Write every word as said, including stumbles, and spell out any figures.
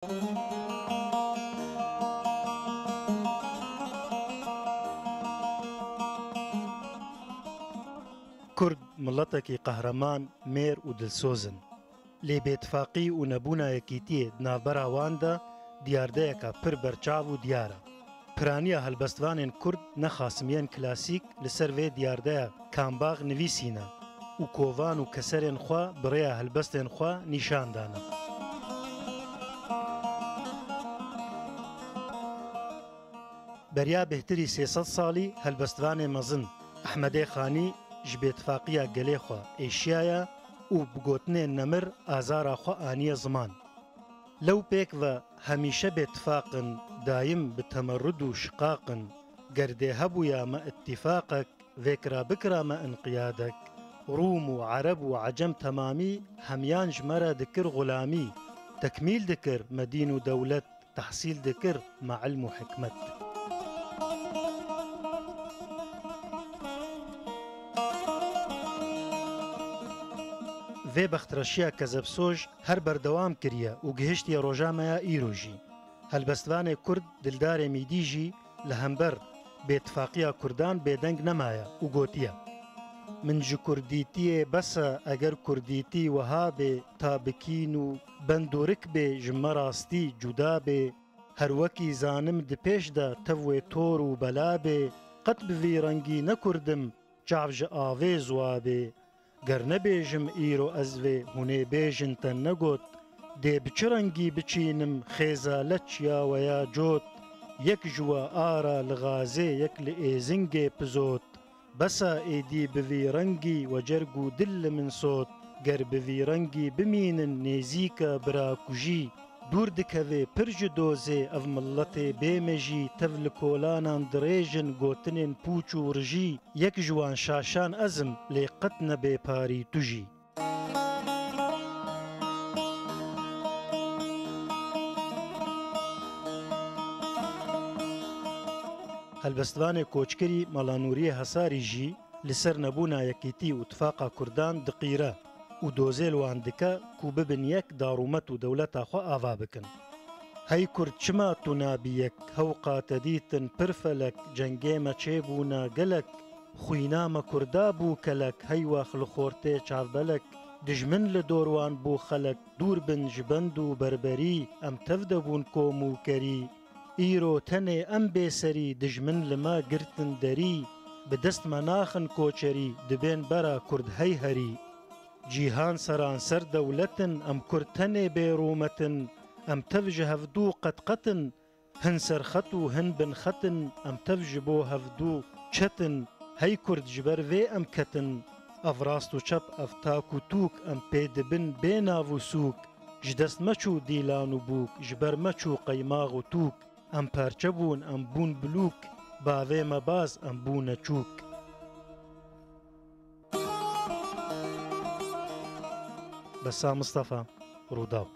Kurd miletekî qehreman, mêr û dilsoz in. Lê bêtifaqî û nebûna yekîtiyê di navbera wan de diyardeyeka pir berçav û diyar e. Piraniya helbestvanên Kurd ne xasimiyên klasîk li ser vê diyardeya kambax nivîsîne û kovan û keserên xwe bi rêya helbestên xwe nîşan dane. Beriya bêhtirî sê sed salî helbestvanê mezin Ehmedê Xanî ji bêtifaqiya gelê xwe êşiyaye û bi gotinên nemir azara xwe aniye ziman. Lew pêk ve hemîşe bêtifaq in, dayim bi temerrud û şiqaq in. Ger dê hebûya me îtîfaqek, vêkira bikira me înqiyadek. Rûm û Ereb û Ecem temamî hemiyan ji me re dikir xulamî. Tekmîl dikir me dîn û dewlet, tehsîl dikir me ilm û hikmet. Vê bextreşiya kezebsoj her berdewam kiriye û gihiştiye roja me ya îro jî. Helbestvanê Kurd Dildarê Mîdî jî li hember bêtifaqiya Kurdan bêdeng nemaye û gotiye, Min ji Kurdîtiyê bes e, eger Kurdîtî wiha bê, ta bi kîn û bend û rik bê, ji me rastî cuda bê. Her wekî zanim di pêş de tev wê tor û bela bê, qet bi vî rengî ne Kurd im, çav ji avê ziwa bê. Ger nebêjim îro ez vê, hûn ê bêjin te negot. Dê bi çi rengî biçînim xêza leç ya we ya cot? Yek ji we ara li Xazê, yek li Êzingê pizot. Bes e êdî bi vî rengî we cerg û dil li min sot. Ger bi vî rengî bimînin nêzîk e bira kujî. Dûr dikevê pir ji dozê ev miletê bêmejî, tev li kolanan dirêjin gotinên pûç û rijî. Yek ji wan şaşan ez im, lê qet ne bêparî tu jî. Helbestvanê koçkirî Mela Nûriyê Hesarî jî li ser nebûna yekîtî û tifaqa Kurdan diqîre û dozê li wan dike ku bibin yek, da rûmet û dewleta xwe ava bikin. Hey Kurd, çima tu nabî yek? Hewqa te dîtin pir felek, cengê me çêbûna gelek. Xwîna me Kurda bû kelek, hey wex li xortê çavbelek. Dijmin li dor wan bû xelek, dûr bin ji bend û berberî, em tev de bûn kom û kerî. Îro tenê em bêserî, dijmin li me girtin derî. Bi dest me naxin koçerî, dibên bera Kurd hey herî. Cîhan seranser dewlet in, em Kurd tenê bêrûmet in. Em tev ji hevdû qet qet in. Hin serxet û hin binxet in, em tev ji bo hevdû çet in. Hey Kurd, ji ber vê em ketin. Ev rast û çep, ev tak û tûk, em pê dibin bê nav û sûk. Ji dest me çû dîlan û bûk, ji ber me çû qeymax û tûk. Em perçe bûn, em bûn bilûk. Bavê me baz, em bûne çûk. Besa Mistefa, Rûdaw.